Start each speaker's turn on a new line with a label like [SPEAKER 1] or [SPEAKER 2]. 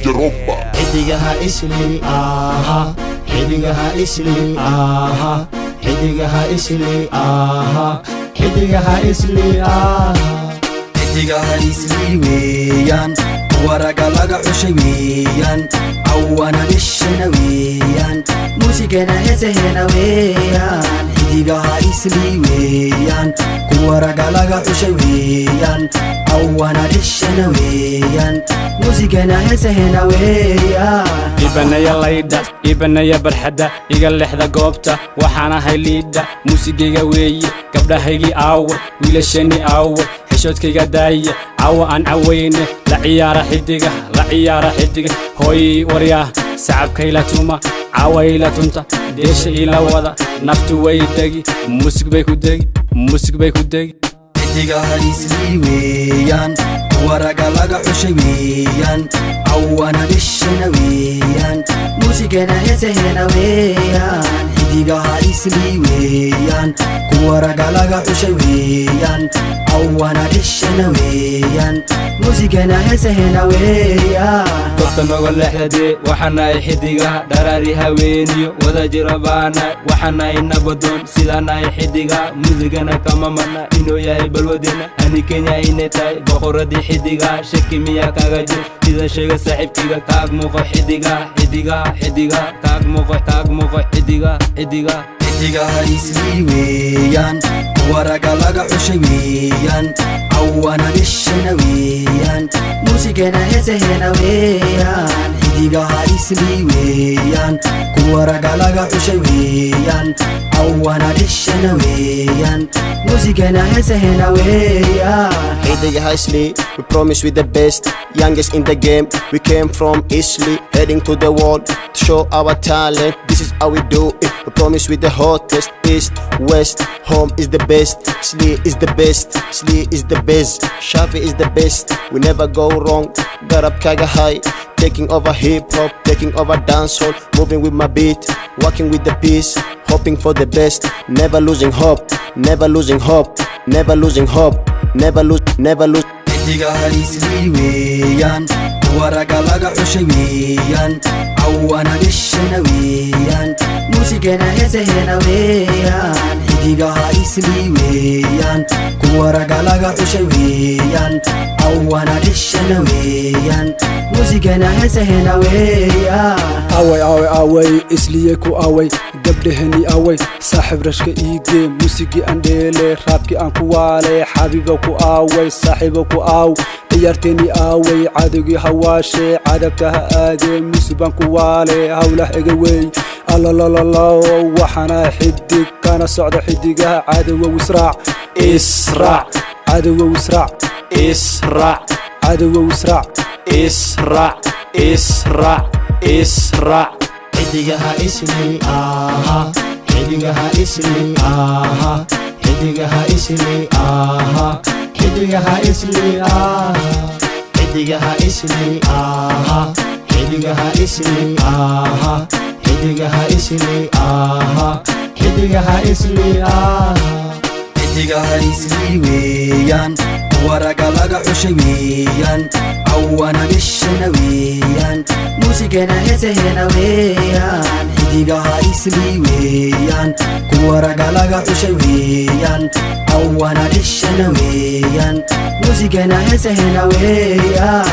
[SPEAKER 1] Rumba.
[SPEAKER 2] Xidigaha Isli aha, xidigaha Isli aha, xidigaha Isli aha, xidigaha Isli aha.
[SPEAKER 3] Xidigaha Isli weeyaan, waraga laga xushay weeyaan, cawana dhishana weeyaan, muusigana heesahena weeyaan. Xidigaha Isli weeyaan, kuwa raga laga xushay weeyaan, cawana dhishana weeyaan, muusigana heesahena weeyaan.
[SPEAKER 4] Ibanaya laydha, ibanaya barxadda, iga lexda goobta, waxaan ahay liidha. Muusigayga weeye, gabdhahaygii aawe, wiilasheenni aawe? Xishoodkayga daaya, caawa aan cawayne. La ciyaara xidiga, la ciyaara xidiga. Hooy waryaa, sacabkayla tuma, caawa ila tunta, dheesha ila wada. Naftu way degi, muusig bay ku degi, muusig bay ku degi.
[SPEAKER 3] Xidigaha Isli weeyaan, kuwa raga laga xushay weeyaan, cawana dhishana weeyaan, muusigana heesahena weeyaan. Xidigaha Isli weeyaan, kuwa raga laga xushay weeyaan, cawana dhishana weeyaan, muusigana heesahena weeyaan.
[SPEAKER 5] Kobta noga lexdadee, waxaanahay xidigaha, dharaari haweeniyo wada jira baanahay, waxaanahay nabadoon, sidaanahay xidigaha, muusigana kama marna inuu yahay balwadeena. Ani Kenya inay tahay boqoradii xidigaha, shaki miyaa kaga jir? Sida sheega saaxiibkayga, kaag muuqo xidigaha, xidigaha, xidigaha, kaag muuqo, kaag muuqo xidigaha, xidigaha.
[SPEAKER 3] Xidigaha Isli weeyaan, kuwa raga laga xushay weeyaan, cawana dhishana weeyaan, muusigana heesahena weeyaan. Xidigaha Isli weeyaan, kuwa raga laga xushay weeyaan, cawana dhishana weeyaan, muusigana heesahena weeyaan.
[SPEAKER 6] Xidigaha Isli, we promise with the best, youngest in the game. We came from Isli, heading to the world to show our talent. This is how we do it. We promise with the hottest, east, west, home is the best. Isli is the best, Isli is the best, Shafi is the best. We never go wrong. Garabkaaga high, taking over hip hop, taking over dancehall, moving with my beat, working with the peace, hoping for the best, never losing hope, never losing hope, never losing hope, never lose, never lose.
[SPEAKER 3] Xidigaha Isli weeyaan, kuwa raga laga xushay weeyaan, cawana dhishana weeyaan, muusigana heesahena weeyaan. Xidigaha Isli weeyaan, kuwa raga laga xushay weeyaan, cawana dhishana weeyaan, muusigana heesahena weeyaan.
[SPEAKER 7] Away, away, away, Isliye ku away, gabdhaheni away? Saaxiib, rashka iigee, muusigii aan dheele, raabkii aan ku waale. Xabiibo ku aaway, saaxiibo ku aaw, ciyaarteeni aaway? Cadowgii hawaashe, cadabta ha aadee, muusig baan ku waale, hawlah ega wey. Alalololo, waxaana xidig kana socda xidigaha. Cadowow israac,
[SPEAKER 4] Israac.
[SPEAKER 7] Cadowow israac.
[SPEAKER 4] Israac.
[SPEAKER 7] Cadowow israac.
[SPEAKER 4] Israac, israac, israac.
[SPEAKER 2] Xidigaha Isli aha, xidigaha Isli aha, xidigaha Isli aha, xidigaha Isli aha, xidigaha Isli aha, xidigaha Isli aha, xidigaha Isli aha, xidigaha Isli aha.
[SPEAKER 3] Xidigaha Isli weeyaan, kuwa raga laga xushay weeyaan, cawana dhishana weeyaan, muusigana heesahena weeyaan. Xidigaha Isli weeyaan, kuwa raga laga xushay weeyaan, cawana dhishana weeyaan, muusigana heesahena weeyaan.